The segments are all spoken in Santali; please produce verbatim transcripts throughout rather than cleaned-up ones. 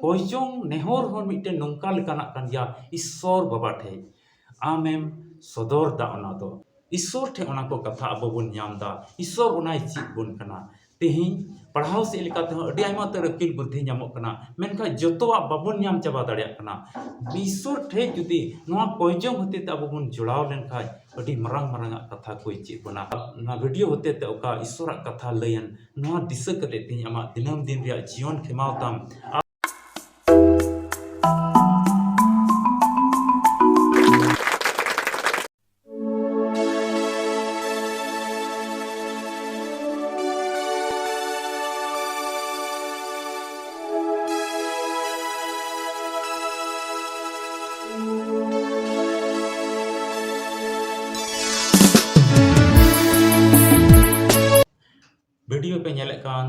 ᱠᱚᱭᱡᱚᱝ ᱱᱮᱦᱚᱨ ᱦᱚᱸ ᱢᱤᱫᱴᱮᱱ ᱱᱚᱝᱠᱟ ᱞᱮᱠᱟᱱᱟᱜ ᱠᱟᱱ ᱜᱮᱭᱟ, ᱤᱥᱥᱚᱨ ᱵᱟᱵᱟ ᱴᱷᱮᱡ ᱟᱢᱮᱢ ᱥᱚᱫᱚᱨ ᱫᱟ᱾ ᱚᱱᱟ ᱫᱚ ᱤᱥᱥᱚᱨ ᱴᱷᱮᱡ ᱚᱱᱟ ᱠᱚ ᱠᱟᱛᱷᱟ ᱟᱵᱚ ᱵᱚᱱ ᱧᱟᱢ ᱫᱟ, ᱤᱥᱥᱚᱨ ᱚᱱᱟᱭ ᱪᱮᱫ ᱵᱚᱱ ᱠᱟᱱᱟ᱾ ᱛᱮᱦᱮᱧ ᱯᱟᱲᱦᱟᱣ ᱥᱮᱫ ᱞᱮᱠᱟ ᱛᱮᱦᱚᱸ ᱟᱹᱰᱤ ᱟᱭᱢᱟ ᱩᱛᱟᱹᱨ ᱟᱹᱠᱤᱞ ᱵᱩᱫᱽᱫᱷᱤ ᱧᱟᱢᱚᱜ ᱠᱟᱱᱟ, ᱢᱮᱱᱠᱷᱟᱱ ᱡᱚᱛᱚᱣᱟᱜ ᱵᱟᱵᱚᱱ ᱧᱟᱢ ᱪᱟᱵᱟ ᱫᱟᱲᱮᱭᱟᱜ ᱠᱟᱱᱟ᱾ ᱤᱥᱥᱚᱨ ᱴᱷᱮᱡ ᱡᱩᱫᱤ ᱱᱚᱣᱟ ᱠᱚᱭᱡᱚᱝ ᱦᱚᱛᱮ ᱛᱮ ᱟᱵᱚ ᱵᱚᱱ ᱡᱚᱲᱟᱣ ᱞᱮᱱᱠᱷᱟᱱ, ᱟᱹᱰᱤ ᱢᱟᱨᱟᱝ ᱢᱟᱨᱟᱝ ᱟᱜ ᱠᱟᱛᱷᱟ ᱠᱚᱭ ᱪᱮᱫ ᱵᱚᱱᱟ᱾ ᱱᱚᱣᱟ ᱵᱷᱤᱰᱤᱭᱳ ᱦᱚᱛᱮ ᱛᱮ ᱚᱠᱟ ᱤᱥᱥᱚᱨᱟᱜ ᱠᱟᱛᱷᱟ ᱞᱟᱹᱭᱮᱱ, ᱱᱚᱣᱟ ᱫᱤᱥᱟᱹ ᱠᱟᱛᱮ ᱛᱮᱦᱮᱧ ᱟᱢᱟᱜ ᱫᱤᱱᱟᱹᱢ ᱫᱤᱱ ᱨᱮᱭᱟᱜ ᱡᱤᱭᱚᱱ ᱠᱷᱮᱢᱟᱣ ᱛᱟᱢ᱾ ᱵᱷᱤᱰᱤᱭᱳ ᱯᱮ ᱧᱮᱞᱮᱫ ᱠᱟᱱ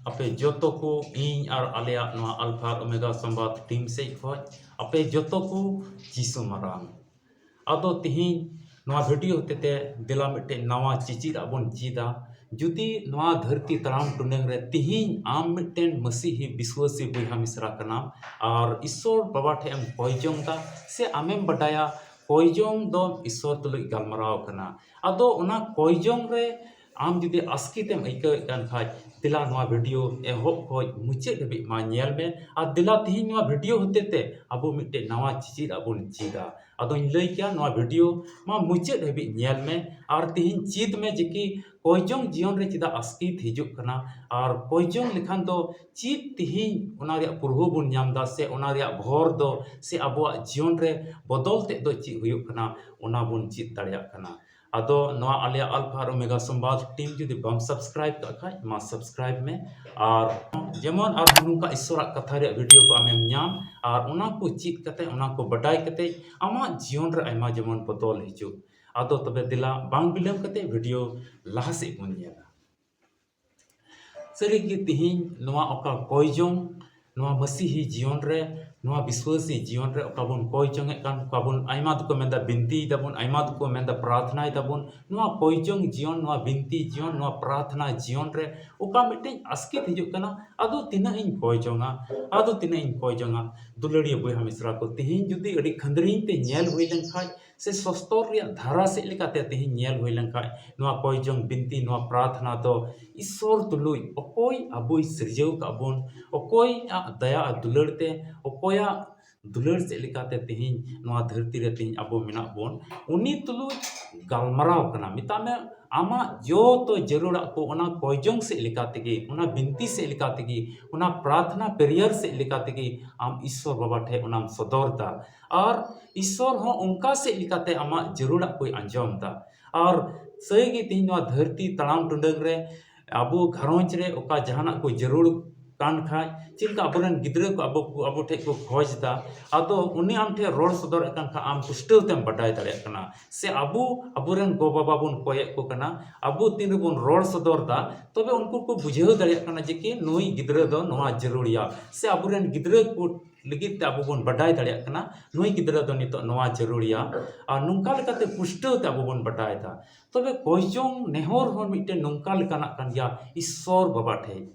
ᱟᱯᱮ ᱡᱚᱛᱚ ᱠᱚ, ᱤᱧ ᱟᱨ ᱟᱞᱮᱭᱟᱜ ᱱᱚᱣᱟ ᱟᱞᱯᱷᱟ ᱟᱨ ᱳᱢᱮᱜᱟ ᱥᱚᱢᱵᱟᱫ ᱴᱤᱢ ᱥᱮᱡ ᱠᱷᱚᱡ ᱟᱯᱮ ᱡᱚᱛᱚ ᱠᱚ ᱡᱤᱥᱩ ᱢᱟᱨᱟᱝ᱾ ᱟᱫᱚ ᱛᱤᱦᱤᱧ ᱱᱚᱣᱟ ᱵᱷᱤᱰᱤᱭᱳ ᱦᱚᱛᱮᱛᱮ ᱫᱮᱞᱟ ᱢᱤᱫᱴᱮᱡ ᱱᱟᱣᱟ ᱪᱮᱪᱮᱫ ᱟᱜ ᱵᱚᱱ ᱪᱮᱫᱟ᱾ ᱡᱩᱫᱤ ᱱᱚᱣᱟ ᱫᱷᱟᱹᱨᱛᱤ ᱛᱟᱲᱟᱢ ᱴᱩᱰᱟᱹᱝ ᱨᱮ ᱛᱤᱦᱤᱧ ᱟᱢ ᱢᱤᱫᱴᱮᱱ ᱢᱟᱹᱥᱤᱦᱤ ᱵᱤᱥᱣᱟᱹᱥᱤ ᱵᱚᱭᱦᱟ ᱢᱤᱥᱨᱟ ᱠᱟᱱᱟᱢ ᱟᱨ ᱤᱥᱥᱚᱨ ᱵᱟᱵᱟ ᱴᱷᱮᱡ ᱮᱢ ᱠᱚᱭ ᱡᱚᱝ ᱫᱟ, ᱥᱮ ᱟᱢᱮᱢ ᱵᱟᱰᱟᱭᱟ ᱠᱚᱭ ᱡᱚᱝ ᱫᱚ ᱤᱥᱥᱚᱨ ᱛᱩᱞᱩᱡ ᱜᱟᱞᱢᱟᱨᱟᱣ ᱠᱟᱱᱟ, ᱟᱫᱚ ᱚᱱᱟ ᱠᱚᱭ ᱡᱚᱝ ᱨᱮ ᱟᱢ ᱡᱩᱫᱤ ᱟᱥᱠᱮᱛ ᱮᱢ ᱟᱹᱭᱠᱟᱹᱣᱮᱫ ᱠᱟᱱ ᱠᱷᱟᱡ, ᱫᱮᱞᱟ ᱱᱚᱣᱟ ᱵᱷᱤᱰᱤᱭᱳ ᱮᱦᱚᱵ ᱠᱷᱚᱡ ᱢᱩᱪᱟᱹᱫ ᱦᱟᱹᱵᱤᱡ ᱢᱟ ᱧᱮᱞ ᱢᱮ᱾ ᱟᱨ ᱫᱮᱞᱟ ᱛᱤᱦᱤᱧ ᱱᱚᱣᱟ ᱵᱷᱤᱰᱤᱭᱳ ᱦᱚᱛᱮ ᱛᱮ ᱟᱵᱚ ᱢᱤᱫᱴᱮᱡ ᱱᱟᱣᱟ ᱪᱮᱪᱮᱫ ᱟᱜ ᱵᱚᱱ ᱪᱮᱫᱟ᱾ ᱟᱫᱚᱧ ᱞᱟᱹᱭ ᱠᱮᱭᱟ, ᱱᱚᱣᱟ ᱵᱷᱤᱰᱤᱭᱳ ᱢᱟ ᱢᱩᱪᱟᱹᱫ ᱦᱟᱹᱵᱤᱡ ᱧᱮᱞ ᱢᱮ ᱟᱨ ᱛᱤᱦᱤᱧ ᱪᱮᱫ ᱢᱮ ᱡᱮ ᱠᱤ ᱠᱚᱭ ᱡᱚᱝ ᱡᱤᱭᱚᱱ ᱨᱮ ᱪᱮᱫᱟᱜ ᱟᱥᱠᱮᱛ ᱦᱤᱡᱩᱜ ᱠᱟᱱᱟ ᱟᱨ ᱠᱚᱭ ᱡᱚᱝ ᱞᱮᱠᱷᱟᱱ ᱫᱚ ᱪᱮᱫ ᱛᱤᱦᱤᱧ ᱚᱱᱟ ᱨᱮᱭᱟᱜ ᱯᱩᱨᱦᱟᱹ ᱵᱚᱱ ᱧᱟᱢ ᱫᱟ ᱥᱮ ᱚᱱᱟ ᱨᱮᱭᱟᱜ ᱵᱷᱚᱨ ᱫᱚ ᱥᱮ ᱟᱵᱚᱣᱟᱜ ᱡᱤᱭᱚᱱ ᱨᱮ ᱵᱚᱫᱚᱞ ᱛᱮᱫ ᱫᱚ ᱪᱮᱫ ᱦᱩᱭᱩᱜ ᱠᱟᱱᱟ, ᱚᱱᱟ ᱵᱚᱱ ᱪᱮᱫ ᱫᱟᱲᱮᱭᱟᱜ ᱠᱟᱱᱟ᱾ ᱟᱫᱚ ᱱᱚᱣᱟ ᱟᱞᱮᱭᱟᱜ ᱟᱞᱯᱷᱟ ᱟᱨ ᱳᱢᱮᱜᱟ ᱥᱚᱢᱵᱟᱫ ᱴᱤᱢ ᱡᱩᱫᱤ ᱵᱟᱢ ᱥᱟᱵᱥᱠᱨᱟᱭᱤᱵ ᱠᱟᱜ ᱠᱷᱟᱡ, ᱢᱟ ᱥᱟᱵᱥᱠᱨᱟᱭᱤᱵ ᱢᱮ᱾ ᱟᱨ ᱡᱮᱢᱚᱱ ᱟᱨ ᱱᱚᱝᱠᱟ ᱤᱥᱥᱚᱨᱟᱜ ᱠᱟᱛᱷᱟ ᱨᱮᱭᱟᱜ ᱵᱷᱤᱰᱤᱭᱳ ᱠᱚ ᱟᱢᱮᱢ ᱧᱟᱢ, ᱟᱨ ᱚᱱᱟ ᱠᱚ ᱪᱮᱫ ᱠᱟᱛᱮ, ᱚᱱᱟ ᱠᱚ ᱵᱟᱰᱟᱭ ᱠᱟᱛᱮ ᱟᱢᱟᱜ ᱡᱤᱭᱚᱱ ᱨᱮ ᱟᱭᱢᱟ ᱡᱮᱢᱚᱱ ᱵᱚᱫᱚᱞ ᱦᱤᱡᱩᱜ᱾ ᱟᱫᱚ ᱛᱚᱵᱮ ᱫᱮᱞᱟ ᱵᱟᱝ ᱵᱤᱞᱚᱢ ᱠᱟᱛᱮ ᱵᱷᱤᱰᱤᱭᱳ ᱞᱟᱦᱟ ᱥᱮᱫ ᱵᱚᱱ ᱧᱮᱞᱟ᱾ ᱥᱟᱹᱨᱤᱜᱮ ᱛᱤᱦᱤᱧ ᱱᱚᱣᱟ ᱚᱠᱟ ᱠᱚᱭ ᱡᱚᱝ, ᱱᱚᱣᱟ ᱢᱟᱹᱥᱤᱦᱤ ᱡᱤᱭᱚᱱ ᱨᱮ ᱱᱚᱣᱟ ᱵᱤᱥᱣᱟᱹᱥᱤ ᱡᱤᱭᱚᱱ ᱨᱮ ᱚᱠᱟ ᱵᱚᱱ ᱠᱚᱭ ᱡᱚᱝ ᱮᱫ ᱠᱟᱱ, ᱚᱠᱟ ᱵᱚᱱ, ᱟᱭᱢᱟ ᱫᱚᱠᱚ ᱢᱮᱱᱫᱟ ᱵᱤᱱᱛᱤᱭ ᱫᱟᱵᱚᱱ, ᱟᱭᱢᱟ ᱫᱚᱠᱚ ᱢᱮᱱᱫᱟ ᱯᱨᱟᱨᱛᱷᱱᱟᱭ ᱫᱟᱵᱚᱱ, ᱱᱚᱣᱟ ᱠᱚᱭ ᱡᱚᱝ ᱡᱤᱭᱚᱱ, ᱱᱚᱣᱟ ᱵᱤᱱᱛᱤ ᱡᱤᱭᱚᱱ, ᱱᱚᱣᱟ ᱯᱨᱟᱨᱛᱷᱱᱟ ᱡᱤᱭᱚᱱ ᱨᱮ ᱚᱠᱟ ᱢᱤᱫᱴᱮᱱ ᱟᱥᱠᱮᱛ ᱦᱤᱡᱩᱜ ᱠᱟᱱᱟ, ᱟᱫᱚ ᱛᱤᱱᱟᱹᱜ ᱤᱧ ᱠᱚᱭ ᱡᱚᱝᱟ, ᱟᱫᱚ ᱛᱤᱱᱟᱹᱜ ᱤᱧ ᱠᱚᱭ ᱡᱚᱝᱟ᱾ ᱫᱩᱞᱟᱹᱲᱤᱭᱟᱹ ᱵᱚᱭᱦᱟ ᱢᱤᱥᱨᱟ ᱠᱚ, ᱛᱮᱦᱮᱧ ᱡᱩᱫᱤ ᱟᱹᱰᱤ ᱠᱷᱟᱹᱱᱫᱽᱨᱤᱧ ᱛᱮ ᱧᱮᱞ ᱦᱩᱭ ᱞᱮᱱᱠᱷᱟᱡ, ᱥᱮ ᱥᱚᱥᱛᱚᱨ ᱨᱮᱭᱟᱜ ᱫᱷᱟᱨᱟ ᱥᱮᱫ ᱞᱮᱠᱟᱛᱮ ᱛᱮᱦᱮᱧ ᱧᱮᱞ ᱦᱩᱭ ᱞᱮᱱᱠᱷᱟᱡ, ᱱᱚᱣᱟ ᱠᱚᱭ ᱡᱚᱝ ᱵᱤᱱᱛᱤ, ᱱᱚᱣᱟ ᱯᱨᱟᱨᱛᱷᱱᱟ ᱫᱚ ᱤᱥᱥᱚᱨ ᱛᱩᱞᱩᱡ, ᱚᱠᱚᱭ ᱟᱵᱚᱭ ᱥᱤᱨᱡᱟᱹᱣ ᱠᱟᱜ ᱵᱚᱱ, ᱚᱠᱚᱭᱟᱜ ᱫᱟᱭᱟ ᱟᱨ ᱫᱩᱞᱟᱹᱲ ᱛᱮ, ᱚᱠᱚᱭᱟᱜ ᱫᱩᱞᱟᱹᱲ ᱥᱮᱫ ᱞᱮᱠᱟᱛᱮ ᱛᱮᱦᱮᱧ ᱱᱚᱣᱟ ᱫᱷᱟᱹᱨᱛᱤ ᱨᱮ ᱛᱮᱦᱮᱧ ᱟᱵᱚ ᱢᱮᱱᱟᱜ ᱵᱚᱱ, ᱩᱱᱤ ᱛᱩᱞᱩᱡ ᱜᱟᱞᱢᱟᱨᱟᱣ ᱠᱟᱱᱟ᱾ ᱢᱮᱛᱟᱜ ᱢᱮ, ᱟᱢᱟᱜ ᱡᱚᱛᱚ ᱡᱟᱹᱨᱩᱲᱟᱜ ᱠᱚ ᱚᱱᱟ ᱠᱚᱭ ᱡᱚᱝ ᱥᱮᱫ ᱞᱮᱠᱟ ᱛᱮᱜᱮ, ᱚᱱᱟ ᱵᱤᱱᱛᱤ ᱥᱮᱫ ᱞᱮᱠᱟ ᱛᱮᱜᱮ, ᱚᱱᱟ ᱯᱨᱟᱨᱛᱷᱱᱟ, prayer ᱥᱮᱫ ᱞᱮᱠᱟ ᱛᱮᱜᱮ ᱟᱢ ᱤᱥᱥᱚᱨ ᱵᱟᱵᱟ ᱴᱷᱮᱡ ᱚᱱᱟᱢ ᱥᱚᱫᱚᱨ ᱫᱟ᱾ ᱟᱨ ᱤᱥᱥᱚᱨ ᱦᱚᱸ ᱚᱱᱠᱟ ᱥᱮᱫ ᱞᱮᱠᱟᱛᱮ ᱟᱢᱟᱜ ᱡᱟᱹᱨᱩᱲᱟᱜ ᱠᱚᱭ ᱟᱸᱡᱚᱢ ᱫᱟ᱾ ᱟᱨ ᱥᱟᱹᱭ ᱜᱮ ᱛᱮᱦᱮᱧ ᱱᱚᱣᱟ ᱫᱷᱟᱹᱨᱛᱤ ᱛᱟᱲᱟᱢ ᱴᱩᱰᱟᱹᱝ ᱨᱮ ᱟᱵᱚ ᱜᱷᱟᱨᱚᱸᱡᱽ ᱨᱮ ᱚᱠᱟ ᱡᱟᱦᱟᱱᱟᱜ ᱠᱚ ᱡᱟᱹᱨᱩᱲ ᱠᱟᱱ ᱠᱷᱟᱡ, ᱪᱮᱫ ᱞᱮᱠᱟ ᱟᱵᱚᱨᱮᱱ ᱜᱤᱫᱽᱨᱟᱹ ᱠᱚ ᱟᱵᱚ ᱠᱚ, ᱟᱵᱚ ᱴᱷᱮᱡ ᱠᱚ ᱠᱷᱚᱡᱽ ᱫᱟ, ᱟᱫᱚ ᱩᱱᱤ ᱟᱢ ᱴᱷᱮᱡ ᱨᱚᱲ ᱥᱚᱫᱚᱨᱮᱫ ᱠᱟᱱ ᱠᱷᱟᱡ ᱟᱢ ᱯᱩᱥᱴᱟᱹᱣ ᱛᱮᱢ ᱵᱟᱰᱟᱭ ᱫᱟᱲᱮᱭᱟᱜ ᱠᱟᱱᱟ᱾ ᱥᱮ ᱟᱵᱚ ᱟᱵᱚᱨᱮᱱ ᱜᱚ ᱵᱟᱵᱟ ᱵᱚᱱ ᱠᱚᱭᱮᱫ ᱠᱚ ᱠᱟᱱᱟ, ᱟᱵᱚ ᱛᱤᱱ ᱨᱮᱵᱚᱱ ᱨᱚᱲ ᱥᱚᱫᱚᱨ ᱫᱟ, ᱛᱚᱵᱮ ᱩᱱᱠᱩ ᱠᱚ ᱵᱩᱡᱷᱟᱹᱣ ᱫᱟᱲᱮᱭᱟᱜ ᱠᱟᱱᱟ ᱡᱮ ᱠᱤ ᱱᱩᱭ ᱜᱤᱫᱽᱨᱟᱹ ᱫᱚ ᱱᱚᱣᱟ ᱡᱟᱹᱨᱩᱲᱤᱭᱟ, ᱥᱮ ᱟᱵᱚᱨᱮᱱ ᱜᱤᱫᱽᱨᱟᱹ ᱠᱚ ᱞᱟᱹᱜᱤᱫ ᱛᱮ ᱟᱵᱚ ᱵᱚᱱ ᱵᱟᱰᱟᱭ ᱫᱟᱲᱮᱭᱟᱜ ᱠᱟᱱᱟ ᱱᱩᱭ ᱜᱤᱫᱽᱨᱟᱹ ᱫᱚ ᱱᱤᱛᱚᱜ ᱱᱚᱣᱟ ᱡᱟᱹᱨᱩᱲᱤᱭᱟ᱾ ᱟᱨ ᱱᱚᱝᱠᱟ ᱞᱮᱠᱟᱛᱮ ᱯᱩᱥᱴᱟᱹᱣ ᱛᱮ ᱟᱵᱚ ᱵᱚᱱ ᱵᱟᱰᱟᱭ ᱫᱟ᱾ ᱛᱚᱵᱮ ᱠᱚᱭ ᱡᱚᱝ ᱱᱮᱦᱚᱨ ᱦᱚᱸ ᱢᱤᱫᱴᱮᱱ ᱱᱚᱝᱠᱟ ᱞᱮᱠᱟᱱᱟᱜ ᱠᱟᱱ ᱜᱮᱭᱟ, ᱤᱥᱥᱚᱨ ᱵᱟᱵᱟ ᱴᱷᱮᱡ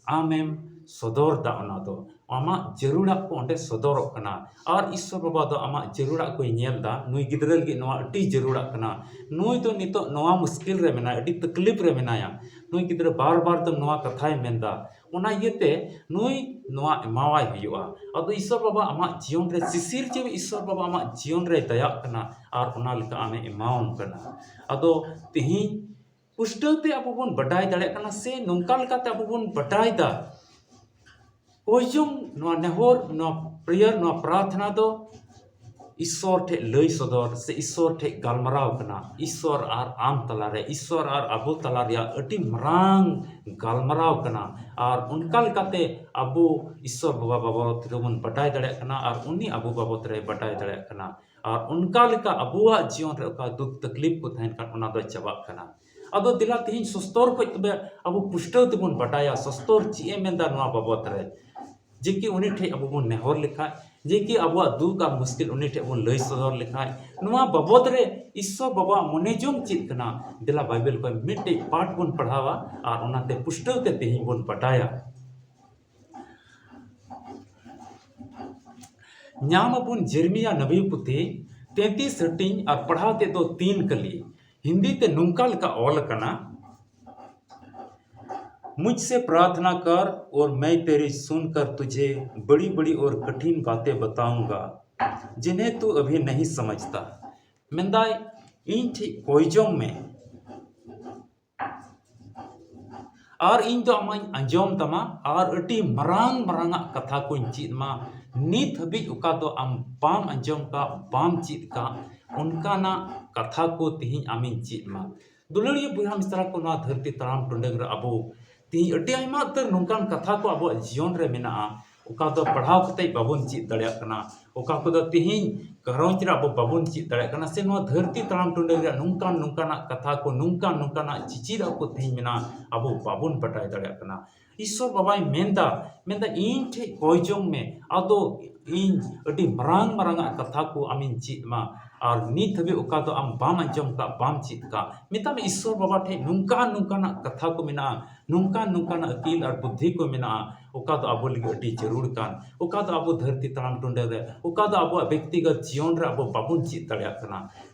ᱟᱢᱮᱢ ᱥᱚᱫᱚᱨ ᱫᱟ, ᱚᱱᱟ ᱫᱚ ᱟᱢᱟᱜ ᱡᱟᱹᱨᱩᱲᱟᱜ ᱠᱚ ᱚᱸᱰᱮ ᱥᱚᱫᱚᱨᱚᱜ ᱠᱟᱱᱟ᱾ ᱟᱨ ᱤᱥᱥᱚᱨ ᱵᱟᱵᱟ ᱫᱚ ᱟᱢᱟᱜ ᱡᱟᱹᱨᱩᱲᱟᱜ ᱠᱚᱭ ᱧᱮᱞ ᱫᱟ, ᱱᱩᱭ ᱜᱤᱫᱽᱨᱟᱹ ᱞᱟᱹᱜᱤᱫ ᱱᱚᱣᱟ ᱟᱹᱰᱤ ᱡᱟᱹᱨᱩᱲᱟᱜ ᱠᱟᱱᱟ, ᱱᱩᱭ ᱫᱚ ᱱᱤᱛᱚᱜ ᱱᱚᱣᱟ ᱢᱩᱥᱠᱤᱞ ᱨᱮ ᱢᱮᱱᱟᱭᱟ, ᱟᱹᱰᱤ ᱛᱟᱠᱞᱤᱯ ᱨᱮ ᱢᱮᱱᱟᱭᱟ, ᱱᱩᱭ ᱜᱤᱫᱽᱨᱟᱹ ᱵᱟᱨ ᱵᱟᱨ ᱫᱚ ᱱᱚᱣᱟ ᱠᱟᱛᱷᱟᱭ ᱢᱮᱱᱫᱟ, ᱚᱱᱟ ᱤᱭᱟᱹᱛᱮ ᱱᱩᱭ ᱱᱚᱣᱟ ᱮᱢᱟᱣᱟᱭ ᱦᱩᱭᱩᱜᱼᱟ᱾ ᱟᱫᱚ ᱤᱥᱥᱚᱨ ᱵᱟᱵᱟ ᱟᱢᱟᱜ ᱡᱤᱭᱚᱱ ᱨᱮ ᱥᱤᱥᱤᱨ ᱡᱮ ᱤᱥᱥᱚᱨ ᱵᱟᱵᱟ ᱟᱢᱟᱜ ᱡᱤᱭᱚᱱ ᱨᱮᱭ ᱫᱟᱭᱟᱜ ᱠᱟᱱᱟ ᱟᱨ ᱚᱱᱟ ᱞᱮᱠᱟ ᱟᱢᱮ ᱮᱢᱟᱣᱟᱢ ᱠᱟᱱᱟ᱾ ᱟᱫᱚ ᱛᱮᱦᱮᱧ ᱯᱩᱥᱴᱟᱹᱣ ᱛᱮ ᱟᱵᱚ ᱵᱚᱱ ᱵᱟᱰᱟᱭ ᱫᱟᱲᱮᱭᱟᱜ ᱠᱟᱱᱟ, ᱥᱮ ᱱᱚᱝᱠᱟ ᱞᱮᱠᱟᱛᱮ ᱟᱵᱚ ᱵᱚᱱ ᱵᱟᱰᱟᱭ ᱫᱟ, ᱠᱚᱭ ᱡᱚᱝ ᱱᱚᱣᱟ ᱱᱮᱦᱚᱨ, ᱱᱚᱣᱟ prayer, ᱱᱚᱣᱟ ᱯᱨᱟᱨᱛᱷᱱᱟ ᱫᱚ ᱤᱥᱥᱚᱨ ᱴᱷᱮᱡ ᱞᱟᱹᱭ ᱥᱚᱫᱚᱨ ᱥᱮ ᱤᱥᱥᱚᱨ ᱴᱷᱮᱡ ᱜᱟᱞᱢᱟᱨᱟᱣ ᱠᱟᱱᱟ᱾ ᱤᱥᱥᱚᱨ ᱟᱨ ᱟᱢ ᱛᱟᱞᱟᱨᱮ, ᱤᱥᱥᱚᱨ ᱟᱨ ᱟᱵᱚ ᱛᱟᱞᱟ ᱨᱮᱭᱟᱜ ᱟᱹᱰᱤ ᱢᱟᱨᱟᱝ ᱜᱟᱞᱢᱟᱨᱟᱣ ᱠᱟᱱᱟ᱾ ᱟᱨ ᱚᱱᱠᱟ ᱞᱮᱠᱟᱛᱮ ᱟᱵᱚ ᱤᱥᱥᱚᱨ ᱵᱟᱵᱟ ᱵᱟᱵᱚᱫ ᱨᱮᱵᱚᱱ ᱵᱟᱰᱟᱭ ᱫᱟᱲᱮᱭᱟᱜ ᱠᱟᱱᱟ ᱟᱨ ᱩᱱᱤ ᱟᱵᱚ ᱵᱟᱵᱚᱫ ᱨᱮ ᱵᱟᱰᱟᱭ ᱫᱟᱲᱮᱭᱟᱜ ᱠᱟᱱᱟ᱾ ᱟᱨ ᱚᱱᱠᱟ ᱞᱮᱠᱟ ᱟᱵᱚᱣᱟᱜ ᱡᱤᱭᱚᱱ ᱨᱮ ᱚᱠᱟ ᱫᱩᱠ ᱛᱟᱠᱞᱤᱯ ᱠᱚ ᱛᱟᱦᱮᱱ ᱠᱷᱟᱱ, ᱚᱱᱟ ᱫᱚ ᱪᱟᱵᱟᱜ ᱠᱟᱱᱟ᱾ ᱟᱫᱚ ᱫᱮᱞᱟ ᱛᱮᱦᱮᱧ ᱥᱚᱥᱛᱚᱨ ᱠᱷᱚᱡ ᱛᱚᱵᱮ ᱟᱵᱚ ᱯᱩᱥᱴᱟᱹᱣ ᱛᱮᱵᱚᱱ ᱵᱟᱰᱟᱭᱟ, ᱥᱚᱥᱛᱚᱨ ᱪᱮᱫ ᱮ ᱢᱮᱱᱫᱟ ᱱᱚᱣᱟ ᱵᱟᱵᱚᱫ ᱨᱮ᱾ ᱡᱮ ᱠᱤ ᱩᱱᱤ ᱴᱷᱮᱱ ᱟᱵᱚ ᱵᱚᱱ ᱱᱮᱦᱚᱨ ᱞᱮᱠᱷᱟᱡ, ᱡᱮ ᱠᱤ ᱟᱵᱚᱣᱟᱜ ᱫᱩᱠ ᱟᱨ ᱢᱩᱥᱠᱤᱞ ᱩᱱᱤ ᱴᱷᱮᱱ ᱵᱚᱱ ᱞᱟᱹᱭ ᱥᱚᱫᱚᱨ ᱞᱮᱠᱷᱟᱡ, ᱱᱚᱣᱟ ᱵᱟᱵᱚᱫ ᱨᱮ ᱤᱥᱥᱚᱨ ᱵᱟᱵᱟᱣᱟᱜ ᱢᱚᱱᱮ ᱡᱚᱝ ᱪᱮᱫ ᱠᱟᱱᱟ, ᱫᱮᱞᱟ ᱵᱟᱭᱵᱮᱞ ᱠᱷᱚᱱ ᱢᱤᱫᱴᱮᱡ ᱯᱟᱴ ᱵᱚᱱ ᱯᱟᱲᱦᱟᱣᱟ ᱟᱨ ᱚᱱᱟᱛᱮ ᱯᱩᱥᱴᱟᱹᱣ ᱛᱮ ᱛᱮᱦᱮᱧ ᱵᱚᱱ ᱵᱟᱰᱟᱭᱟ᱾ ᱧᱟᱢ ᱟᱵᱚᱱ ᱡᱮᱨᱢᱤᱭᱟ ᱱᱟᱵᱤ ᱯᱩᱛᱷᱤ ᱛᱮᱛᱤᱥ ᱦᱟᱹᱴᱤᱧ ᱟᱨ ᱯᱟᱲᱦᱟᱣ ᱛᱮᱫ ᱫᱚ ᱛᱤᱱ ᱠᱟᱹᱞᱤ᱾ ᱦᱤᱱᱫᱤ ᱛᱮ ᱱᱚᱝᱠᱟ ᱞᱮᱠᱟ ᱚᱞ ᱟᱠᱟᱱᱟ, मुझसे प्रार्थना कर और मैं तेरी सुनकर तुझे बड़ी-बड़ी और कठिन बातें बताऊंगा, जिन्हें तू अभी नहीं समझता। ᱢᱮᱱᱫᱟᱭ, ᱤᱧ ᱴᱷᱮᱱ ᱠᱚᱭ ᱡᱚᱝ ᱢᱮ, ᱟᱨ ᱤᱧ ᱫᱚ ᱟᱢᱟᱧ ᱟᱸᱡᱚᱢ ᱛᱟᱢᱟ, ᱟᱨ ᱟᱹᱰᱤ ᱢᱟᱨᱟᱝ ᱢᱟᱨᱟᱝ ᱟᱜ ᱠᱟᱛᱷᱟ ᱠᱚᱧ ᱪᱮᱫ ᱟᱢᱟ, ᱱᱤᱛ ᱦᱟᱹᱵᱤᱡ ᱚᱠᱟ ᱫᱚ ᱟᱢ ᱵᱟᱢ ᱟᱸᱡᱚᱢ ᱠᱟᱜ, ᱵᱟᱢ ᱪᱮᱫ ᱠᱟᱜ, ᱚᱱᱠᱟᱱᱟᱜ ᱠᱟᱛᱷᱟ ᱠᱚ ᱛᱮᱦᱮᱧ ᱟᱢᱤᱧ ᱪᱮᱫ ᱟᱢᱟ᱾ ᱫᱩᱞᱟᱹᱲᱤᱭᱟᱹ ᱵᱚᱭᱦᱟ ᱢᱤᱥᱨᱟ ᱠᱚ, ᱱᱚᱣᱟ ᱫᱷᱟᱹᱨᱛᱤ ᱛᱟᱲᱟᱢ ᱴᱩᱰᱟᱹᱝ ᱨᱮ ᱟᱵᱚ ᱛᱮᱦᱮᱧ ᱟᱹᱰᱤ ᱟᱭᱢᱟ ᱩᱛᱟᱹᱨ ᱱᱚᱝᱠᱟᱱ ᱠᱟᱛᱷᱟ ᱠᱚ ᱟᱵᱚᱣᱟᱜ ᱡᱤᱭᱚᱱ ᱨᱮ ᱢᱮᱱᱟᱜᱼᱟ, ᱚᱠᱟ ᱫᱚ ᱯᱟᱲᱦᱟᱣ ᱠᱟᱛᱮ ᱵᱟᱵᱚᱱ ᱪᱮᱫ ᱫᱟᱲᱮᱭᱟᱜ ᱠᱟᱱᱟ, ᱚᱠᱟ ᱠᱚᱫᱚ ᱛᱮᱦᱮᱧ ᱜᱷᱟᱨᱚᱸᱡᱽ ᱨᱮ ᱟᱵᱚ ᱵᱟᱵᱚᱱ ᱪᱮᱫ ᱫᱟᱲᱮᱭᱟᱜ ᱠᱟᱱᱟ, ᱥᱮ ᱱᱚᱣᱟ ᱫᱷᱟᱹᱨᱛᱤ ᱛᱟᱲᱟᱢ ᱴᱩᱰᱟᱹᱝ ᱨᱮᱭᱟᱜ ᱱᱚᱝᱠᱟᱱ ᱱᱚᱝᱠᱟᱱᱟᱜ ᱠᱟᱛᱷᱟ ᱠᱚ, ᱱᱚᱝᱠᱟᱱ ᱱᱚᱝᱠᱟᱱᱟᱜ ᱪᱤᱪᱤᱨᱟᱜ ᱠᱚ ᱛᱮᱦᱮᱧ ᱢᱮᱱᱟᱜᱼᱟ, ᱟᱵᱚ ᱵᱟᱵᱚᱱ ᱵᱟᱰᱟᱭ ᱫᱟᱲᱮᱭᱟᱜ ᱠᱟᱱᱟ᱾ ᱤᱥᱥᱚᱨ ᱵᱟᱵᱟᱭ ᱢᱮᱱᱫᱟ, ᱢᱮᱱᱫᱟ, ᱤᱧ ᱴᱷᱮᱡ ᱠᱚᱭ ᱡᱚᱝ ᱢᱮ, ᱟᱫᱚ ᱤᱧ ᱟᱹᱰᱤ ᱢᱟᱨᱟᱝ ᱢᱟᱨᱟᱝ ᱟᱜ ᱠᱟᱛᱷᱟ ᱠᱚ ᱟᱢᱤᱧ ᱪᱮᱫ ᱟᱢᱟ, ᱟᱨ ᱱᱤᱛ ᱦᱟᱹᱵᱤᱡ ᱚᱠᱟ ᱫᱚ ᱟᱢ ᱵᱟᱢ ᱟᱸᱡᱚᱢ ᱠᱟᱜ, ᱵᱟᱢ ᱪᱮᱫ ᱠᱟᱜ᱾ ᱢᱮᱛᱟᱜ ᱢᱮ, ᱤᱥᱥᱚᱨ ᱵᱟᱵᱟ ᱴᱷᱮᱡ ᱱᱚᱝᱠᱟᱱ ᱱᱚᱝᱠᱟᱱᱟᱜ ᱠᱟᱛᱷᱟ ᱠᱚ ᱢᱮᱱᱟᱜᱼᱟ, ᱱᱚᱝᱠᱟᱱ ᱱᱚᱝᱠᱟᱱᱟᱜ ᱟᱹᱠᱤᱞ ᱟᱨ ᱵᱩᱫᱽᱫᱷᱤ ᱠᱚ ᱢᱮᱱᱟᱜᱼᱟ, ᱚᱠᱟ ᱫᱚ ᱟᱵᱚ ᱞᱟᱹᱜᱤᱫ ᱟᱹᱰᱤ ᱡᱟᱹᱨᱩᱲ ᱠᱟᱱ, ᱚᱠᱟ ᱫᱚ ᱟᱵᱚ ᱫᱷᱟᱹᱨᱛᱤ ᱛᱟᱲᱟᱢ ᱴᱩᱰᱟᱹᱝ ᱨᱮ, ᱚᱠᱟ ᱫᱚ ᱟᱵᱚᱣᱟᱜ ᱵᱮᱠᱛᱤᱜᱚᱛ ᱡᱤᱭᱚᱱ ᱨᱮ ᱟᱵᱚ ᱵᱟᱵᱚᱱ ᱪᱮᱫ ᱫᱟᱲᱮᱭᱟᱜ ᱠᱟᱱᱟ᱾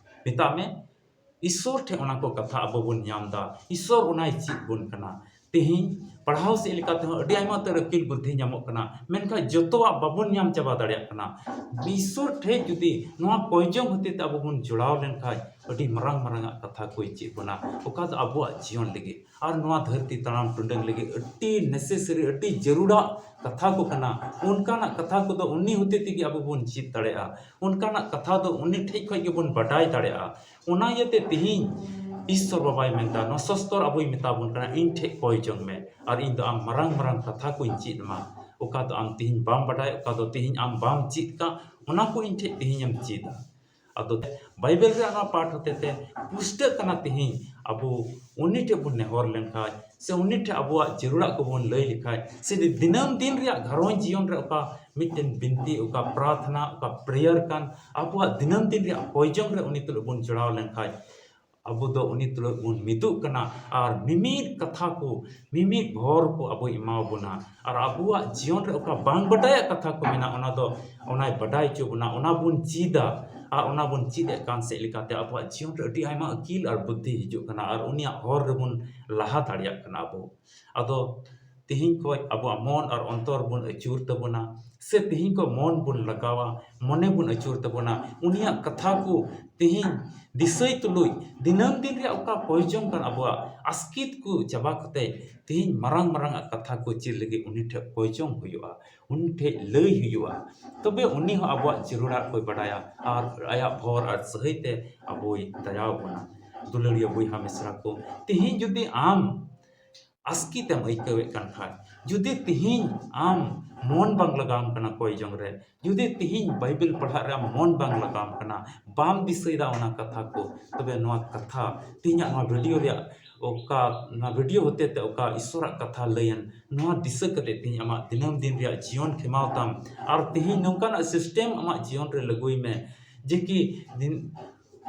ᱢᱮᱛᱟᱜ ᱢᱮ, ᱤᱥᱥᱚᱨ ᱴᱷᱮᱱ ᱚᱱᱟ ᱠᱚ ᱠᱟᱛᱷᱟ ᱟᱵᱚ ᱵᱚᱱ ᱧᱟᱢ ᱫᱟ, ᱤᱥᱥᱚᱨ ᱚᱱᱟᱭ ᱪᱮᱫ ᱵᱚᱱ ᱠᱟᱱᱟ᱾ ᱛᱮᱦᱮᱧ ᱯᱟᱲᱦᱟᱣ ᱥᱮᱫ ᱞᱮᱠᱟ ᱛᱮᱦᱚᱸ ᱟᱹᱰᱤ ᱟᱭᱢᱟ ᱩᱛᱟᱹᱨ ᱟᱹᱠᱤᱞ ᱵᱩᱫᱽᱫᱷᱤ ᱧᱟᱢᱚᱜ ᱠᱟᱱᱟ, ᱢᱮᱱᱠᱷᱟᱱ ᱡᱚᱛᱚᱣᱟᱜ ᱵᱟᱵᱚᱱ ᱧᱟᱢ ᱪᱟᱵᱟ ᱫᱟᱲᱮᱭᱟᱜ ᱠᱟᱱᱟ᱾ ᱤᱥᱥᱚᱨ ᱴᱷᱮᱱ ᱡᱩᱫᱤ ᱱᱚᱣᱟ ᱠᱚᱭ ᱡᱚᱝ ᱦᱚᱛᱮ ᱛᱮ ᱟᱵᱚ ᱵᱚᱱ ᱡᱚᱲᱟᱣ ᱞᱮᱱᱠᱷᱟᱱ, ᱟᱹᱰᱤ ᱢᱟᱨᱟᱝ ᱢᱟᱨᱟᱝ ᱟᱜ ᱠᱟᱛᱷᱟ ᱠᱚᱭ ᱪᱮᱫ ᱵᱚᱱᱟ, ᱚᱠᱟ ᱫᱚ ᱟᱵᱚᱣᱟᱜ ᱡᱤᱭᱚᱱ ᱞᱟᱹᱜᱤᱫ ᱟᱨ ᱱᱚᱣᱟ ᱫᱷᱟᱹᱨᱛᱤ ᱛᱟᱲᱟᱢ ᱴᱩᱰᱟᱹᱝ ᱞᱟᱹᱜᱤᱫ ᱟᱹᱰᱤ necessary, ᱟᱹᱰᱤ ᱡᱟᱹᱨᱩᱲᱟᱜ ᱠᱟᱛᱷᱟ ᱠᱚ ᱠᱟᱱᱟ᱾ ᱚᱱᱠᱟᱱᱟᱜ ᱠᱟᱛᱷᱟ ᱠᱚᱫᱚ ᱩᱱᱤ ᱦᱚᱛᱮ ᱛᱮᱜᱮ ᱟᱵᱚ ᱵᱚᱱ ᱪᱮᱫ ᱫᱟᱲᱮᱭᱟᱜᱼᱟ, ᱚᱱᱠᱟᱱᱟᱜ ᱠᱟᱛᱷᱟ ᱫᱚ ᱩᱱᱤ ᱴᱷᱮᱡ ᱠᱷᱚᱡ ᱜᱮᱵᱚᱱ ᱵᱟᱰᱟᱭ ᱫᱟᱲᱮᱭᱟᱜᱼᱟ᱾ ᱚᱱᱟ ᱤᱭᱟᱹᱛᱮ ᱛᱮᱦᱮᱧ ᱤᱥᱥᱚᱨ ᱵᱟᱵᱟᱭ ᱢᱮᱱᱫᱟ, ᱱᱚᱣᱟ ᱥᱚᱥᱛᱚᱨ ᱟᱵᱚᱭ ᱢᱮᱛᱟ ᱵᱚᱱ ᱠᱟᱱᱟ, ᱤᱧ ᱴᱷᱮᱡ ᱠᱚᱭ ᱡᱚᱝ ᱢᱮ ᱟᱨ ᱤᱧ ᱫᱚ ᱟᱢ ᱢᱟᱨᱟᱝ ᱢᱟᱨᱟᱝ ᱠᱟᱛᱷᱟ ᱠᱚᱧ ᱪᱮᱫ ᱟᱢᱟ᱾ ᱚᱠᱟ ᱫᱚ ᱟᱢ ᱛᱮᱦᱮᱧ ᱵᱟᱢ ᱵᱟᱰᱟᱭ, ᱚᱠᱟ ᱫᱚ ᱛᱮᱦᱮᱧ ᱟᱢ ᱵᱟᱢ ᱪᱮᱫ ᱠᱟᱜ, ᱚᱱᱟ ᱠᱚ ᱤᱧ ᱴᱷᱮᱡ ᱛᱮᱦᱮᱧ ᱮᱢ ᱪᱮᱫᱟ᱾ ᱟᱫᱚ ᱵᱟᱭᱵᱮᱞ ᱨᱮᱭᱟᱜ ᱱᱚᱣᱟ ᱯᱟᱴ ᱦᱚᱛᱮ ᱛᱮ ᱯᱩᱥᱴᱟᱹᱜ ᱠᱟᱱᱟ, ᱛᱮᱦᱮᱧ ᱟᱵᱚ ᱩᱱᱤ ᱴᱷᱮᱡ ᱵᱚᱱ ᱱᱮᱦᱚᱨ ᱞᱮᱱᱠᱷᱟᱡ, ᱥᱮ ᱩᱱᱤ ᱴᱷᱮᱱ ᱟᱵᱚᱣᱟᱜ ᱡᱟᱹᱨᱩᱲᱟᱜ ᱠᱚᱵᱚᱱ ᱞᱟᱹᱭ ᱞᱮᱠᱷᱟᱡ, ᱥᱮ ᱫᱤᱱᱟᱹᱢ ᱫᱤᱱ ᱨᱮᱭᱟᱜ ᱜᱷᱟᱨᱚᱸᱡᱽ ᱡᱤᱭᱚᱱ ᱨᱮ ᱚᱠᱟ ᱢᱤᱫᱴᱮᱱ ᱵᱤᱱᱛᱤ, ᱚᱠᱟ ᱯᱨᱟᱨᱛᱷᱱᱟ, ᱚᱠᱟ ᱯᱨᱮᱭᱟᱨ ᱠᱟᱱ, ᱟᱵᱚᱣᱟᱜ ᱫᱤᱱᱟᱹᱢ ᱫᱤᱱ ᱨᱮᱭᱟᱜ ᱠᱚᱭᱡᱚᱝ ᱨᱮ ᱩᱱᱤ ᱛᱩᱞᱩᱡ ᱵᱚᱱ ᱡᱚᱲᱟᱣ ᱞᱮᱱᱠᱷᱟᱡ, ᱟᱵᱚ ᱫᱚ ᱩᱱᱤ ᱛᱩᱞᱩᱡ ᱵᱚᱱ ᱢᱤᱫᱚᱜ ᱠᱟᱱᱟ ᱟᱨ ᱢᱤᱢᱤᱫ ᱠᱟᱛᱷᱟ ᱠᱚ, ᱢᱤᱢᱤᱫ ᱵᱷᱚᱨ ᱠᱚ ᱟᱵᱚᱭ ᱮᱢᱟᱣᱟᱵᱚᱱᱟ᱾ ᱟᱨ ᱟᱵᱚᱣᱟᱜ ᱡᱤᱭᱚᱱ ᱨᱮ ᱚᱠᱟ ᱵᱟᱝ ᱵᱟᱰᱟᱭᱟᱜ ᱠᱟᱛᱷᱟ ᱠᱚ ᱢᱮᱱᱟᱜᱼᱟ, ᱚᱱᱟ ᱫᱚ, ᱚᱱᱟᱭ ᱵᱟᱰᱟᱭ ᱦᱚᱪᱚ ᱵᱚᱱᱟ, ᱚᱱᱟ ᱵᱚᱱ ᱪᱮᱫᱟ᱾ ᱟᱨ ᱚᱱᱟ ᱵᱚᱱ ᱪᱮᱫ ᱮᱫ ᱠᱟᱱ ᱥᱮᱫ ᱞᱮᱠᱟᱛᱮ ᱟᱵᱚᱣᱟᱜ ᱡᱤᱭᱚᱱ ᱨᱮ ᱟᱹᱰᱤ ᱟᱭᱢᱟ ᱟᱹᱠᱤᱞ ᱟᱨ ᱵᱩᱫᱽᱫᱷᱤ ᱦᱤᱡᱩᱜ ᱠᱟᱱᱟ ᱟᱨ ᱩᱱᱤᱭᱟᱜ ᱦᱚᱨ ᱨᱮᱵᱚᱱ ᱞᱟᱦᱟ ᱫᱟᱲᱮᱭᱟᱜ ᱠᱟᱱᱟ ᱟᱵᱚ᱾ ᱟᱫᱚ ᱛᱮᱦᱮᱧ ᱠᱷᱚᱡ ᱟᱵᱚᱣᱟᱜ ᱢᱚᱱ ᱟᱨ ᱚᱱᱛᱚᱨ ᱵᱚᱱ ᱟᱹᱪᱩᱨ ᱛᱟᱵᱚᱱᱟ, ᱥᱮ ᱛᱮᱦᱮᱧ ᱠᱷᱚᱡ ᱢᱚᱱ ᱵᱚᱱ ᱞᱟᱜᱟᱣᱟ, ᱢᱚᱱᱮ ᱵᱚᱱ ᱟᱹᱪᱩᱨ ᱛᱟᱵᱚᱱᱟ, ᱩᱱᱤᱭᱟᱜ ᱠᱟᱛᱷᱟ ᱠᱚ ᱛᱮᱦᱮᱧ ᱫᱤᱥᱟᱹᱭ ᱛᱩᱞᱩᱡ, ᱫᱤᱱᱟᱹᱢ ᱫᱤᱱ ᱨᱮᱭᱟᱜ ᱚᱠᱟ ᱠᱚᱭᱡᱚᱝ ᱠᱟᱱ ᱟᱵᱚᱣᱟᱜ ᱟᱥᱠᱤᱛ ᱠᱚ ᱪᱟᱵᱟ ᱠᱟᱛᱮ, ᱛᱮᱦᱮᱧ ᱢᱟᱨᱟᱝ ᱢᱟᱨᱟᱝ ᱟᱜ ᱠᱟᱛᱷᱟ ᱠᱚ ᱪᱮᱫ ᱞᱟᱹᱜᱤᱫ ᱩᱱᱤ ᱴᱷᱮᱡ ᱠᱚᱭᱡᱚᱝ ᱦᱩᱭᱩᱜᱼᱟ, ᱩᱱᱤ ᱴᱷᱮᱡ ᱞᱟᱹᱭ ᱦᱩᱭᱩᱜᱼᱟ᱾ ᱛᱚᱵᱮ ᱩᱱᱤ ᱦᱚᱸ ᱟᱵᱚᱣᱟᱜ ᱡᱟᱹᱨᱩᱲᱟᱜ ᱠᱚᱭ ᱵᱟᱰᱟᱭᱟ ᱟᱨ ᱟᱭᱟᱜ ᱵᱷᱚᱨ ᱟᱨ ᱥᱟᱹᱦᱟᱹᱭ ᱛᱮ ᱟᱵᱚᱭ ᱫᱟᱭᱟ ᱟᱵᱚᱱᱟ᱾ ᱫᱩᱞᱟᱹᱲᱤᱭᱟᱹ ᱵᱚᱭᱦᱟ ᱢᱤᱥᱨᱟ ᱠᱚ, ᱛᱮᱦᱮᱧ ᱡᱩᱫᱤ ᱟᱢ ᱟᱥᱠᱤᱛ ᱮᱢ ᱟᱹᱭᱠᱟᱹᱣᱮᱫ ᱠᱟᱱ ᱠᱷᱟᱡ, ᱡᱩᱫᱤ ᱛᱤᱦᱤᱧ ᱟᱢ ᱢᱚᱱ ᱵᱟᱝ ᱞᱟᱜᱟᱣᱟᱢ ᱠᱟᱱᱟ ᱠᱚᱭ ᱡᱚᱝ ᱨᱮ, ᱡᱩᱫᱤ ᱛᱤᱦᱤᱧ ᱵᱟᱭᱵᱮᱞ ᱯᱟᱲᱦᱟᱜ ᱨᱮ ᱟᱢ ᱢᱚᱱ ᱵᱟᱝ ᱞᱟᱜᱟᱣᱟᱢ ᱠᱟᱱᱟ, ᱵᱟᱢ ᱫᱤᱥᱟᱹᱭᱮᱫᱟ ᱚᱱᱟ ᱠᱟᱛᱷᱟ ᱠᱚ, ᱛᱚᱵᱮ ᱱᱚᱣᱟ ᱠᱟᱛᱷᱟ, ᱛᱤᱦᱤᱧᱟᱜ ᱱᱚᱣᱟ ᱵᱷᱤᱰᱤᱭᱳ ᱨᱮᱭᱟᱜ ᱚᱠᱟ, ᱱᱚᱣᱟ ᱵᱷᱤᱰᱤᱭᱳ ᱦᱚᱛᱮ ᱛᱮ ᱚᱠᱟ ᱤᱥᱚᱨᱟᱜ ᱠᱟᱛᱷᱟ ᱞᱟᱹᱭᱮᱱ, ᱱᱚᱣᱟ ᱫᱤᱥᱟᱹ ᱠᱟᱛᱮ ᱛᱤᱦᱤᱧ ᱟᱢᱟᱜ ᱫᱤᱱᱟᱹᱢ ᱫᱤᱱ ᱨᱮᱭᱟᱜ ᱡᱤᱭᱚᱱ ᱠᱷᱮᱢᱟᱣ ᱛᱟᱢ᱾ ᱟᱨ ᱛᱤᱦᱤᱧ ᱱᱚᱝᱠᱟᱱᱟᱜ ᱥᱤᱥᱴᱮᱢ ᱟᱢᱟᱜ ᱡᱤᱭᱚᱱ ᱨᱮ ᱞᱟᱹᱜᱩᱭ ᱢᱮ, ᱡᱮ ᱠᱤ ᱫᱤᱱ,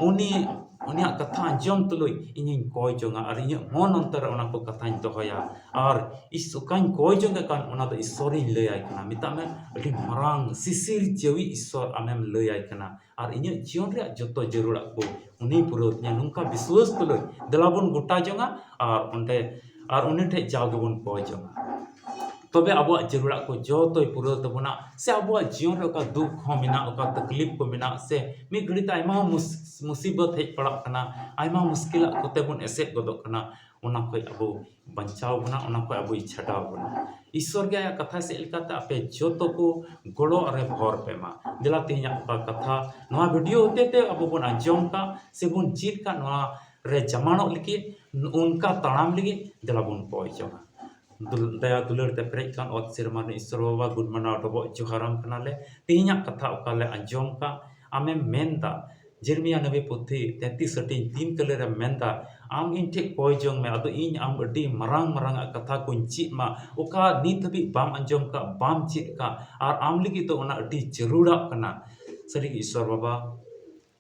ᱩᱱᱤ, ᱩᱱᱤᱭᱟᱜ ᱠᱟᱛᱷᱟ ᱟᱸᱡᱚᱢ ᱛᱩᱞᱩᱡ ᱤᱧᱤᱧ ᱠᱚᱭ ᱡᱚᱝᱟ ᱟᱨ ᱤᱧᱟᱹᱜ ᱢᱚᱱ ᱚᱱᱛᱚᱨ ᱨᱮ ᱚᱱᱟ ᱠᱚ ᱠᱟᱛᱷᱟᱧ ᱫᱚᱦᱚᱭᱟ᱾ ᱟᱨ ᱤᱥ-, ᱚᱠᱟᱧ ᱠᱚᱭ ᱡᱚᱝ ᱠᱟᱱ, ᱚᱱᱟ ᱫᱚ ᱤᱥᱚᱨᱤᱧ ᱞᱟᱹᱭᱟᱭ ᱠᱟᱱᱟ᱾ ᱢᱮᱛᱟᱜ ᱢᱮ, ᱟᱹᱰᱤ ᱢᱟᱨᱟᱝ ᱥᱤᱥᱤᱨ ᱡᱟᱹᱣᱤ ᱤᱥᱚᱨ ᱟᱢᱮᱢ ᱞᱟᱹᱭᱟᱭ ᱠᱟᱱᱟ᱾ ᱟᱨ ᱤᱧᱟᱹᱜ ᱡᱤᱭᱚᱱ ᱨᱮᱭᱟᱜ ᱡᱚᱛᱚ ᱡᱟᱹᱨᱩᱲᱟᱜ ᱠᱚ ᱩᱱᱤᱭ ᱯᱩᱨᱟᱹᱣ ᱛᱤᱧᱟ᱾ ᱱᱚᱝᱠᱟ ᱵᱤᱥᱣᱟᱹᱥ ᱛᱩᱞᱩᱡ ᱫᱮᱞᱟ ᱵᱚᱱ ᱜᱚᱴᱟ ᱡᱚᱝᱟ ᱟᱨ ᱚᱸᱰᱮ, ᱟᱨ ᱩᱱᱤ ᱴᱷᱮᱡ ᱡᱟᱣ ᱜᱮᱵᱚᱱ ᱠᱚᱭ ᱡᱚᱝᱟ᱾ ᱛᱚᱵᱮ ᱟᱵᱚᱣᱟᱜ ᱡᱟᱹᱨᱩᱲᱟᱜ ᱠᱚ ᱡᱚᱛᱚᱭ ᱯᱩᱨᱟᱹᱣ ᱛᱟᱵᱚᱱᱟ, ᱥᱮ ᱟᱵᱚᱣᱟᱜ ᱡᱤᱭᱚᱱ ᱨᱮ ᱚᱠᱟ ᱫᱩᱠ ᱦᱚᱸ ᱢᱮᱱᱟᱜ, ᱚᱠᱟ ᱛᱟᱠᱞᱤᱯ ᱠᱚ ᱢᱮᱱᱟᱜ, ᱥᱮ ᱢᱤᱫ ᱜᱷᱟᱹᱲᱤᱡ ᱛᱮ ᱟᱭᱢᱟ ᱢᱩᱥ-, ᱢᱩᱥᱤᱵᱚᱛ ᱦᱮᱡ ᱯᱟᱲᱟᱜ ᱠᱟᱱᱟ, ᱟᱭᱢᱟ ᱢᱩᱥᱠᱤᱞᱟᱜ ᱠᱚᱛᱮ ᱵᱚᱱ ᱮᱥᱮᱫ ᱜᱚᱫᱚᱜ ᱠᱟᱱᱟ, ᱚᱱᱟ ᱠᱷᱚᱡ ᱟᱵᱚ ᱵᱟᱧᱪᱟᱣ ᱵᱚᱱᱟ, ᱚᱱᱟ ᱠᱷᱚᱡ ᱟᱵᱚᱭ ᱪᱷᱟᱰᱟᱣ ᱵᱚᱱᱟ᱾ ᱤᱥᱚᱨ ᱜᱮ ᱟᱭᱟᱜ ᱠᱟᱛᱷᱟ ᱥᱮᱫ ᱞᱮᱠᱟᱛᱮ ᱟᱯᱮ ᱡᱚᱛᱚ ᱠᱚ ᱜᱚᱲᱚ ᱟᱨᱮ ᱵᱷᱚᱨ ᱯᱮ ᱢᱟ᱾ ᱫᱮᱞᱟ ᱛᱮᱦᱮᱧᱟᱜ ᱚᱠᱟ ᱠᱟᱛᱷᱟ ᱱᱚᱣᱟ ᱵᱷᱤᱰᱤᱭᱳ ᱦᱚᱛᱮ ᱛᱮ ᱟᱵᱚ ᱵᱚᱱ ᱟᱸᱡᱚᱢ ᱠᱟᱜ ᱥᱮ ᱵᱚᱱ ᱪᱮᱫ ᱠᱟᱜ, ᱱᱚᱣᱟ ᱨᱮ ᱡᱟᱢᱟᱱᱚᱜ ᱞᱟᱹᱜᱤᱫ, ᱚᱱᱠᱟ ᱛᱟᱲᱟᱢ ᱞᱟᱹᱜᱤᱫ ᱫᱮᱞᱟ ᱵᱚᱱ ᱠᱚᱭ ᱡᱚᱝᱟ᱾ ᱫᱩᱞ-, ᱫᱟᱭᱟ ᱫᱩᱞᱟᱹᱲ ᱛᱮ ᱯᱮᱨᱮᱡ ᱠᱟᱱ ᱚᱛ ᱥᱮᱨᱢᱟ ᱨᱮᱱ ᱤᱥᱚᱨ ᱵᱟᱵᱟ, ᱜᱩᱱ ᱢᱟᱱᱟᱣ ᱰᱚᱵᱚᱜ ᱡᱚᱦᱟᱨᱟᱢ ᱠᱟᱱᱟᱞᱮ᱾ ᱛᱮᱦᱮᱧᱟᱜ ᱠᱟᱛᱷᱟ ᱚᱠᱟ ᱞᱮ ᱟᱸᱡᱚᱢ ᱠᱟᱜ, ᱟᱢᱮᱢ ᱢᱮᱱ ᱫᱟ, ᱡᱮᱨᱮᱢᱤᱭᱟ ᱱᱟᱵᱤ ᱯᱩᱛᱷᱤ ᱛᱮᱛᱨᱤᱥ ᱦᱟᱹᱴᱤᱧ ᱛᱤᱱ ᱠᱟᱹᱞᱤ ᱨᱮ ᱢᱮᱱᱫᱟ, "ᱟᱢ ᱤᱧ ᱴᱷᱮᱱ ᱠᱚᱭ ᱡᱚᱝ ᱢᱮ, ᱟᱫᱚ ᱤᱧ ᱟᱢ ᱟᱹᱰᱤ ᱢᱟᱨᱟᱝ ᱢᱟᱨᱟᱝ ᱟᱜ ᱠᱟᱛᱷᱟ ᱠᱚᱧ ᱪᱮᱫ ᱢᱟ, ᱚᱠᱟ ᱱᱤᱛ ᱦᱟᱹᱵᱤᱡ ᱵᱟᱢ ᱟᱸᱡᱚᱢ ᱠᱟᱜ, ᱵᱟᱢ ᱪᱮᱫ ᱠᱟᱜ, ᱟᱨ ᱟᱢ ᱞᱟᱹᱜᱤᱫ ᱫᱚ ᱚᱱᱟ ᱟᱹᱰᱤ ᱡᱟᱹᱨᱩᱲᱟᱜ ᱠᱟᱱᱟ᱾" ᱥᱟᱹᱨᱤᱜᱮ ᱤᱥᱥᱚᱨ ᱵᱟᱵᱟ,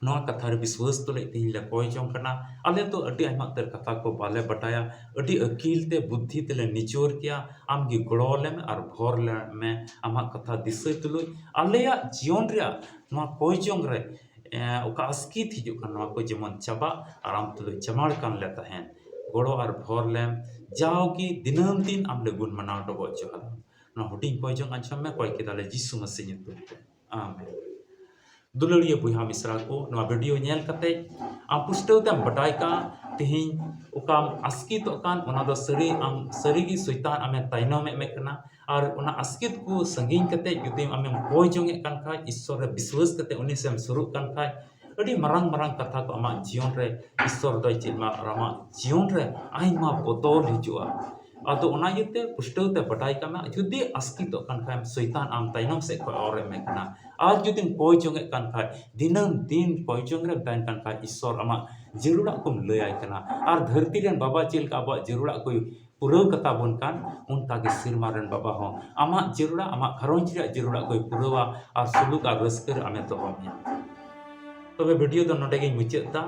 ᱱᱚᱣᱟ ᱠᱟᱛᱷᱟ ᱨᱮ ᱵᱤᱥᱣᱟᱹᱥ ᱛᱩᱞᱩᱡ ᱛᱮᱦᱮᱧ ᱞᱮ ᱠᱚᱭ ᱡᱚᱝ ᱠᱟᱱᱟ᱾ ᱟᱞᱮ ᱫᱚ ᱟᱹᱰᱤ ᱟᱭᱢᱟ ᱩᱛᱟᱹᱨ ᱠᱟᱛᱷᱟ ᱠᱚ ᱵᱟᱞᱮ ᱵᱟᱰᱟᱭᱟ, ᱟᱹᱰᱤ ᱟᱹᱠᱤᱞ ᱛᱮ ᱵᱩᱫᱽᱫᱷᱤ ᱛᱮᱞᱮ ᱱᱤᱪᱚᱨ ᱜᱮᱭᱟ᱾ ᱟᱢ ᱜᱮ ᱜᱚᱲᱚ ᱟᱞᱮ ᱢᱮ ᱟᱨ ᱵᱷᱚᱨ ᱞᱮ ᱢᱮ ᱟᱢᱟᱜ ᱠᱟᱛᱷᱟ ᱫᱤᱥᱟᱹ ᱛᱩᱞᱩᱡ᱾ ᱟᱞᱮᱭᱟᱜ ᱡᱤᱭᱚᱱ ᱨᱮᱭᱟᱜ ᱱᱚᱣᱟ ᱠᱚᱭ ᱡᱚᱝ ᱨᱮ, ᱮ, ᱚᱠᱟ ᱟᱥᱠᱤᱛ ᱦᱤᱡᱩᱜ ᱠᱟᱱ, ᱱᱚᱣᱟ ᱠᱚ ᱡᱮᱢᱚᱱ ᱪᱟᱵᱟᱜ ᱟᱨ ᱟᱢ ᱛᱩᱞᱩᱡ ᱡᱟᱢᱟᱲ ᱠᱟᱱ ᱞᱮ ᱛᱟᱦᱮᱱ᱾ ᱜᱚᱲᱚ ᱟᱨ ᱵᱷᱚᱨ ᱞᱮᱢ, ᱡᱟᱣᱜᱮ ᱫᱤᱱᱟᱹᱢ ᱫᱤᱱ ᱟᱢ ᱞᱮ ᱜᱩᱱ ᱢᱟᱱᱟᱣ ᱰᱚᱵᱚᱜ ᱡᱚᱦᱟᱨ᱾ ᱱᱚᱣᱟ ᱦᱩᱰᱤᱧ ᱠᱚᱭ ᱡᱚᱝ ᱟᱸᱡᱚᱢ ᱢᱮ, ᱠᱚᱭ ᱠᱮᱫᱟᱞᱮ ᱡᱤᱥᱩ ᱢᱟᱹᱥᱤ ᱧᱩᱛᱩᱢ ᱛᱮ᱾ ᱟᱢᱮᱱ᱾ ᱫᱩᱞᱟᱹᱲᱤᱭᱟᱹ ᱵᱚᱭᱦᱟ ᱢᱤᱥᱨᱟ ᱠᱚ, ᱱᱚᱣᱟ ᱵᱷᱤᱰᱤᱭᱳ ᱧᱮᱞ ᱠᱟᱛᱮ ᱟᱢ ᱯᱩᱥᱴᱟᱹᱣ ᱛᱮᱢ ᱵᱟᱰᱟᱭ ᱠᱟᱜᱼᱟ, ᱛᱮᱦᱮᱧ ᱚᱠᱟᱢ ᱟᱥᱠᱤᱛᱚᱜ ᱠᱟᱱ, ᱚᱱᱟ ᱫᱚ ᱥᱟᱹᱨᱤ, ᱟᱢ ᱥᱟᱹᱨᱤᱜᱮ ᱥᱚᱭᱛᱟᱱ ᱟᱢᱮ ᱛᱟᱭᱱᱚᱢᱮᱫ ᱢᱮ ᱠᱟᱱᱟ᱾ ᱟᱨ ᱚᱱᱟ ᱟᱥᱠᱤᱛ ᱠᱚ ᱥᱟᱺᱜᱤᱧ ᱠᱟᱛᱮ ᱡᱩᱫᱤ ᱟᱢᱮᱢ ᱠᱚᱭ ᱡᱚᱝᱮᱫ ᱠᱟᱱ ᱠᱷᱟᱡ, ᱤᱥᱥᱚᱨ ᱨᱮ ᱵᱤᱥᱣᱟᱹᱥ ᱠᱟᱛᱮ ᱩᱱᱤ ᱥᱮᱫ ᱮᱢ ᱥᱩᱨᱩᱜ ᱠᱟᱱ ᱠᱷᱟᱡ, ᱟᱹᱰᱤ ᱢᱟᱨᱟᱝ ᱢᱟᱨᱟᱝ ᱠᱟᱛᱷᱟ ᱠᱚ ᱟᱢᱟᱜ ᱡᱤᱭᱚᱱ ᱨᱮ ᱤᱥᱥᱚᱨ ᱫᱚᱭ ᱪᱮᱫ ᱢᱟ ᱟᱨ ᱟᱢᱟᱜ ᱡᱤᱭᱚᱱ ᱨᱮ ᱟᱭᱢᱟ ᱵᱚᱫᱚᱞ ᱦᱤᱡᱩᱜᱼᱟ᱾ ᱟᱫᱚ ᱚᱱᱟ ᱤᱭᱟᱹᱛᱮ ᱯᱩᱥᱴᱟᱹᱣ ᱛᱮ ᱵᱟᱰᱟᱭ ᱠᱟᱜ ᱢᱮ, ᱡᱩᱫᱤ ᱟᱥᱠᱤᱛᱚᱜ ᱠᱟᱱ ᱠᱷᱟᱡ, ᱥᱚᱭᱛᱟᱱ ᱟᱢ ᱛᱟᱭᱱᱚᱢ ᱥᱮᱫ ᱠᱷᱚᱱ ᱚᱨᱮᱫ ᱢᱮ ᱠᱟᱱᱟ᱾ ᱟᱨ ᱡᱩᱫᱤᱢ ᱠᱚᱭ ᱡᱚᱝᱮᱫ ᱠᱟᱱ ᱠᱷᱟᱡ, ᱫᱤᱱᱟᱹᱢ ᱫᱤᱱ ᱠᱚᱭ ᱡᱚᱝ ᱨᱮᱢ ᱛᱟᱦᱮᱱ ᱠᱟᱱ ᱠᱷᱟᱡ, ᱤᱥᱥᱚᱨ ᱟᱢᱟᱜ ᱡᱟᱹᱨᱩᱲᱟᱜ ᱠᱚᱢ ᱞᱟᱹᱭᱟᱭ ᱠᱟᱱᱟ᱾ ᱟᱨ ᱫᱷᱟᱹᱨᱛᱤ ᱨᱮᱱ ᱵᱟᱵᱟ ᱪᱮᱫ ᱞᱮᱠᱟ ᱟᱵᱚᱣᱟᱜ ᱡᱟᱹᱨᱩᱲᱟᱜ ᱠᱚᱭ ᱯᱩᱨᱟᱹᱣ ᱠᱟᱛᱟ ᱵᱚᱱ ᱠᱟᱱ, ᱚᱱᱠᱟ ᱜᱮ ᱥᱮᱨᱢᱟ ᱨᱮᱱ ᱵᱟᱵᱟ ᱦᱚᱸ ᱟᱢᱟᱜ ᱡᱟᱹᱨᱩᱲᱟᱜ, ᱟᱢᱟᱜ ᱜᱷᱟᱨᱚᱸᱡᱽ ᱨᱮᱭᱟᱜ ᱡᱟᱹᱨᱩᱲᱟᱜ ᱠᱚᱭ ᱯᱩᱨᱟᱹᱣᱟ ᱟᱨ ᱥᱩᱞᱩᱠ ᱟᱨ ᱨᱟᱹᱥᱠᱟᱹ ᱨᱮ ᱟᱢᱮ ᱫᱚᱦᱚ ᱢᱮᱭᱟ᱾ ᱛᱚᱵᱮ ᱵᱷᱤᱰᱤᱭᱳ ᱫᱚ ᱱᱚᱰᱮ ᱜᱤᱧ ᱢᱩᱪᱟᱹᱫ ᱮᱫᱟ᱾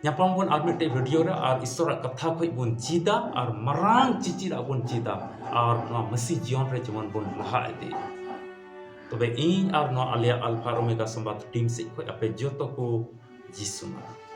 ᱧᱟᱯᱟᱢ ᱵᱚᱱ ᱟᱨ ᱢᱤᱫᱴᱮᱡ ᱵᱷᱤᱰᱤᱭᱳ ᱨᱮ, ᱟᱨ ᱤᱥᱥᱚᱨᱟᱜ ᱠᱟᱛᱷᱟ ᱠᱷᱚᱡ ᱵᱚᱱ ᱪᱮᱫᱟ ᱟᱨ ᱢᱟᱨᱟᱝ ᱪᱮᱪᱮᱫᱟᱜ ᱵᱚᱱ ᱪᱮᱫᱟ, ᱟᱨ ᱱᱚᱣᱟ ᱢᱟᱹᱥᱤ ᱡᱤᱭᱚᱱ ᱨᱮ ᱡᱮᱢᱚᱱ ᱵᱚᱱ ᱞᱟᱦᱟ ᱤᱫᱤᱜ᱾ ᱛᱚᱵᱮ ᱤᱧ ᱟᱨ ᱱᱚᱣᱟ ᱟᱞᱮᱭᱟᱜ ᱟᱞᱯᱷᱟ ᱟᱨ ᱳᱢᱮᱜᱟ ᱥᱚᱢᱵᱟᱫ ᱴᱤᱢ ᱥᱮᱫ ᱠᱷᱚᱡ ᱟᱯᱮ ᱡᱚᱛᱚ ᱠᱚ ᱡᱤᱥᱩ ᱢᱟᱨᱟᱝ᱾